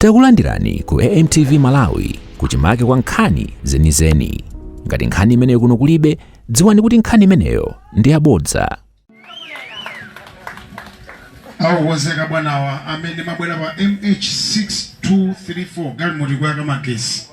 Takulandirani ku AMTV Malawi kuchimake kwa nkhani zenizeni. Ngati nkhani imeneyo kuno kulibe, dziwani kuti nkhani imeneyo ndi yabodza. Akukonzeka bwanawa amene mabwera pa MH6234, galimoto ikuyaka magesi.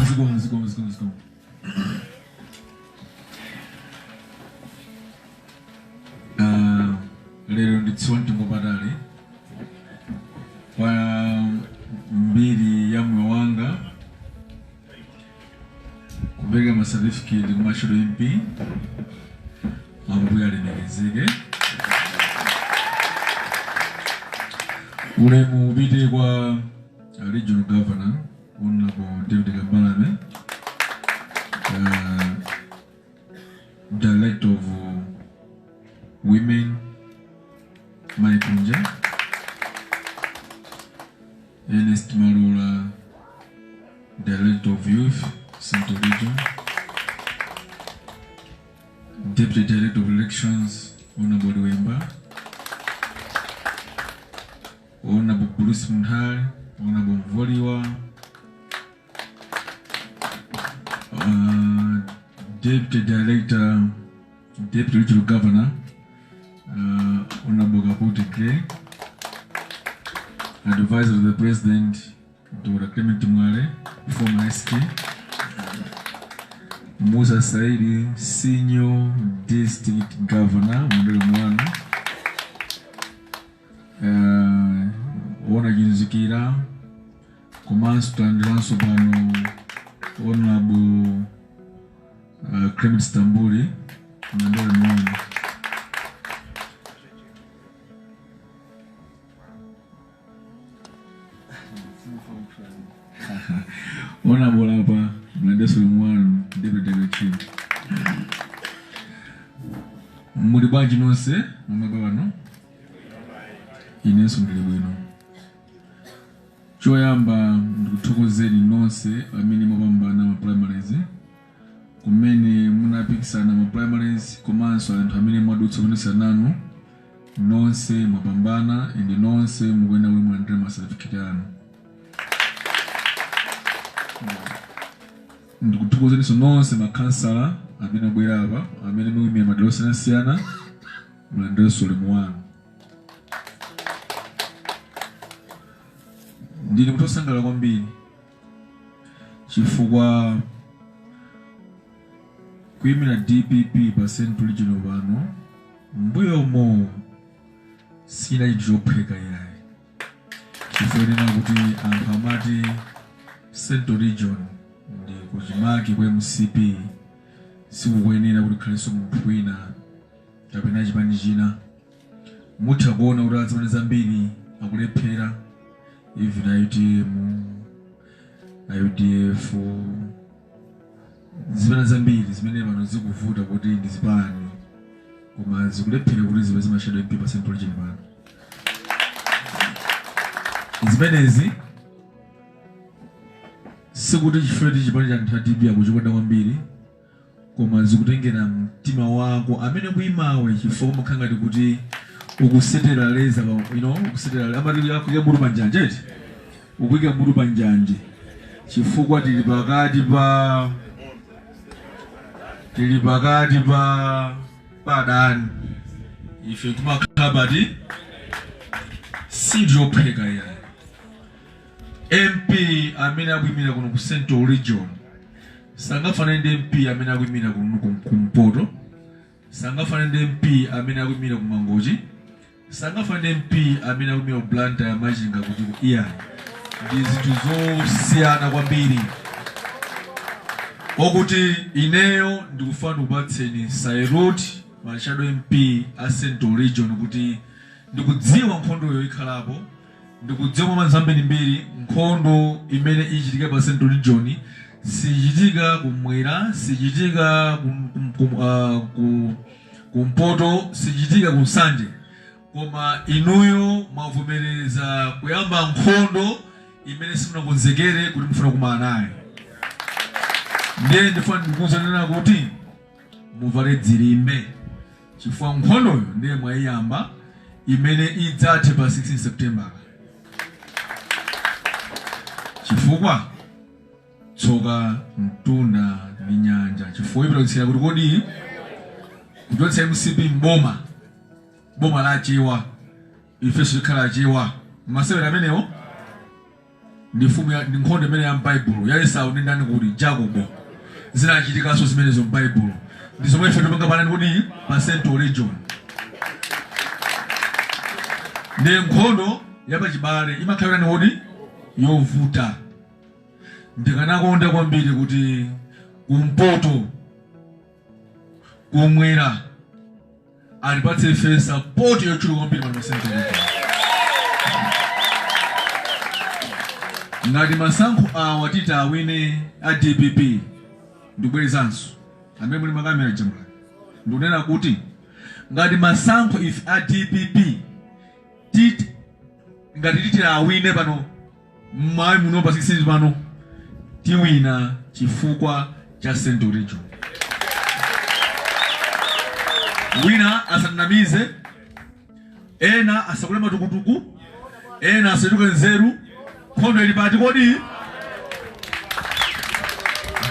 Zikomo, zikomo, zikomo, zikomo. Ah, lero ndi tsiku lamtengo wapatali kwa mbiri ya moyo wanga kupereka masatifiketi ku ma shadow MP. Ambuye alemekezeke. Ulemu upite kwa Regional Governor, Honorable David Kambalame, Director of Women, Mai Kunja, Ernest Malula, Director of Youth, Central Region, Deputy Director of Elections, Honorable Wemba, Honorable Bruce Munhali, Honorable Mvoliwa, Deputy Director, Deputy Regional Governor, Honorable Kaputi Gray, Advisor to the President, Dr. Clement Mwale, former SK, Musa Saidi, Senior District Governor, Mwandele Mwana, Wona Jinzikira, komanso talandiranso pano Honorable Clement Stambuli, Mwandele Mwana. Honorable apa mlandeso mwanu, Deputy Director. Muli bwanji nonse mumabwa pano? Inenso ndili bwino. Choyamba ndikuthokozeni nonse amene mwapambana ma primaries, kumene munapikisana ma primaries, komanso anthu amene mwadutsa kupikisana nanu. Nonse mwapambana and nonse mukuyenera kuti mulandire ma certificate anu. Ndikuthokozeninso nonse makhansala amene abwera apa, amene mukuyimira madera osiyanasiyana, mulandirenso ulemu wanu. Ndili munthu wosangalala kwambiri chifukwa kuyimira DPP pa Central Region pano mbuyomo sichinali chinthu chophweka yayi, chifukwa nena kuti anthu amati Central Region ndi kuchimake kwa MCP, sikukuyenera kuti khalenso munthu wina kapena chipani china. Mutha kuona kuti azipani zambiri akulephera, even UTM, UDF, zipani zambiri zimene pano zikuvuta kuti ndi zipani, koma zikulephera kuti zipeze ma shadow MP pa Central Region pano. Zimenezi sikuti chifukwa choti chipani cha anthu a DPP akuchikonda kwambiri, koma zikutengera mtima wako amene kuyimawe, chifukwa umakhala ngati kuti ukusetera leza pa ukusetera, amati akuyika mutu pa njanje eti, ukuyika mutu pa njanje, chifukwa tili pakati pa adani, ife timakhala pati. Si chophweka yayi. MP amene akuyimira kuno ku Central Region sangafanane ndi MP amene akuyimira kuno kumpoto, sangafanane ndi MP amene akuyimira ku Mangochi, sangafanane ndi MP amene akuyimira ku Blantyre, Machinga, kuti ku iyayi, ndi zinthu zosiyana kwambiri. Okuti ineyo ndikufuna ndikupatseni salute, ma shadow MP a Central Region, kuti ndikudziwa nkhondoyo ikhalapo, ndikudziwa mwa zambirimbiri. Nkhondo imene ichitike pa Central Region sichitika kumwera, sichitika kumpoto, sichitika kunsanje, koma inuyo mwavomereza kuyamba nkhondo imene simunakonzekere kuti mufuna kumana nayo. Ndiye ndifuna ndikuwuzanena kuti muvale dzilimbe, chifukwa nkhondoyo ndiye mwayiyamba imene idzathe pa 16 September, chifukwa tsoka mtunda ndi nyanja, chifukwa ipititsira kuti kodi kuchotsa MCP mboma, boma la Chewa, ifenso tikhala Chewa. Masewera amenewo ndi mfumu ndi nkhondo imene ya m'Baibulo ya Esau ndi ndani kuti Jacobo. Zinachitikanso zimenezo m'Baibulo, ndi zomwe ife tipanga panani kuti pa Central Region. Ndi nkhondo yapachibale, imakhala ni kuti yovuta. Ndikanakonda kwambiri kuti kumpoto, kumwera alipatse ife support yochuluka kwambiri pano pa Central Region. Ngati masankho awa titi awine a DPP, ndikubwerezanso, amene muli makamera jamani, ndikunena kuti ngati masankho ife a DPP titi, ngati titi awine pano mmayi muno pa 16 pano, tiwina chifukwa cha Central Region. Wina asanamize, ena asakule matukutuku, ena asachuluke nzeru. Nkhondo ili pati kodi?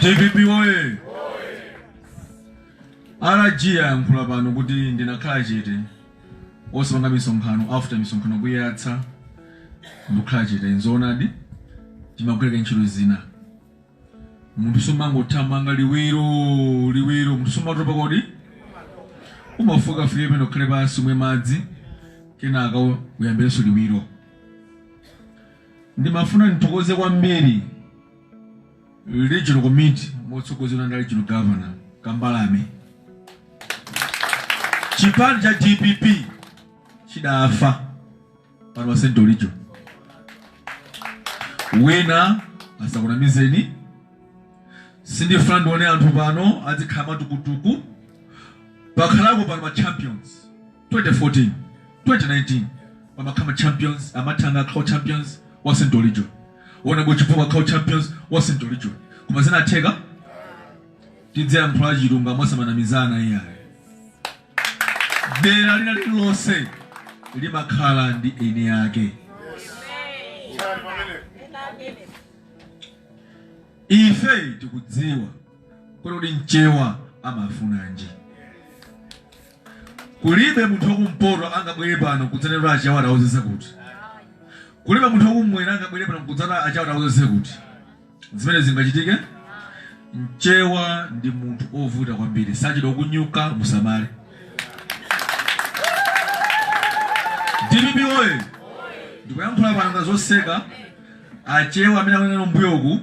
DPP oye! RG ayankhula pano kuti ndinakhala chete osapanga misonkhano after misonkhano kuyatsa, ndikukhala chete. Nzoonadi, timagwirika ntchito zina. Munthu sumangothamanga liwiro liwiro, munthu sumatopa kodi? Umafuka fike peno ukhale pansi, umwe madzi, kenaka uyambirenso liwiro. Ndimafuna ndithokoze kwambiri regional committee motsogozedwa ndi regional governor Kambalame. Chipani cha DPP chidafa pano pa Central Region. Wina asakunamizeni, sindifuna ndione anthu pano azikhala matukutuku. Pakhalako pano ma champions 2014, 2019, pamakhala ma champions. Amathanga akhala champions wa Central Region, Honorable Chipupa akhala champions wa Central Region, koma zinatheka? Tidziyankhula chilungamo, osamanamizana iyayi. Dera lina lililonse limakhala ndi eni ake. Ife tikudziwa kuti Mchewa amafunanji. Kulibe munthu wakumpoto angabwere pano kudzanena Achewa atawuzeze kuti. Kulibe munthu wakumwera angabwere pano kudzana Achewa atawuzeze kuti. Zimene zingachitike, Mchewa ndi munthu ovuta kwambiri, sachedwa kunyuka, musamale. DPP oye! Ndikuyankhula pano nga zoseka. Achewa amene akunena mbuyoku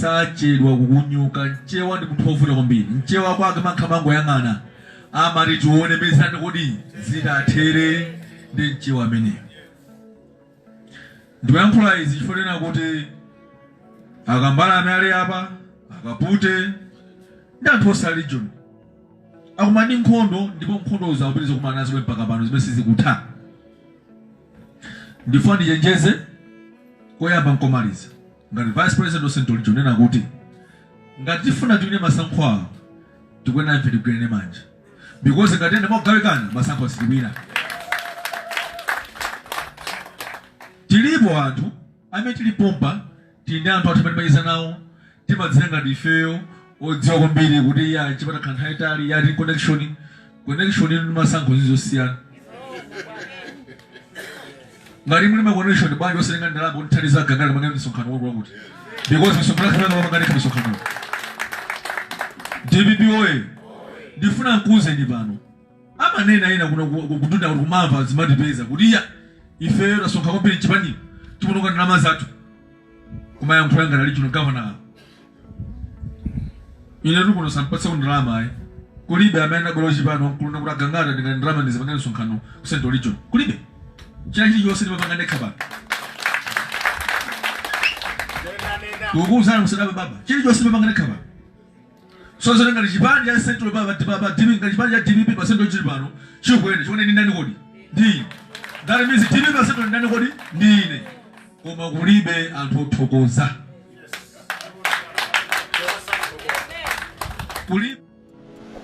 sachedwa kukunyuka. Mchewa ndi munthu wovuta kwambiri. Mchewa kwake mankhamangoyang'ana, amati tione mezani kodi zitathere. Ndi Mchewa ameneyo. Ndikuyankhula izi chifukwa tena kuti Akambalame ali apa, Akapute ndi anthu osa region akumana ndi nkhondo, ndipo nkhondo zakupitiriza kumana nazo mpaka pano, zimene sizikutha. Ndifuna ndichenjeze koyamba nkomaliza ngati vice president wa Central Region, nena kuti ngati tifuna tiwine masankho awo, tikuyenera ife tigwirane manja, because ngati ena mogawikana, masankho sitiwina. Tilipo anthu amene tilipompa, tili ndi anthu athu amene timacheza nawo, timadziwa ngati ifeyo odziwa kwambiri kuti iya chipata khala nthawi itali ya connection. Connection ndi masankho zizosiyana. Ngati muli ma connection, bwanji osatenga ndalama kuthandiza Gangata kumanga misonkhano wakuti wakuti? Because misonkhano yakhala mapanga ndekha misonkhano. DPP oye! Ndifuna nkuuzeni pano, amanena ena kuno kutunda kuti kumamva zimatipeza kuti iya, ifeyo tasonkha kwambiri mchipani, tikuononga ndalama zathu, kumayankhula ngati ali chino governor. Ine tikuno sampatsa ndalama ayi. Kulibe amene anabwera chipano nkuluna kuti aGangata ndingati ndalama ndizipanga misonkhano ku Central Region. Kulibe. China chilichonse ndimapanga ndekha pano. Ndikukuwuzani, musadabwe baba, chilichonse ndimapanga ndekha pano. So zoti ngati chipani cha Central pa DPP, ngati chipani cha DPP pa Central chili pano chikuyenda, chikuti ndi ndani kodi? Ndi ine. That means DPP pa Central ndi ndani kodi? Ndi ine. Koma kulibe anthu othokoza, kulibe.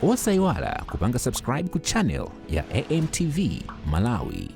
Osayiwala kupanga subscribe ku channel ya AMTV Malawi.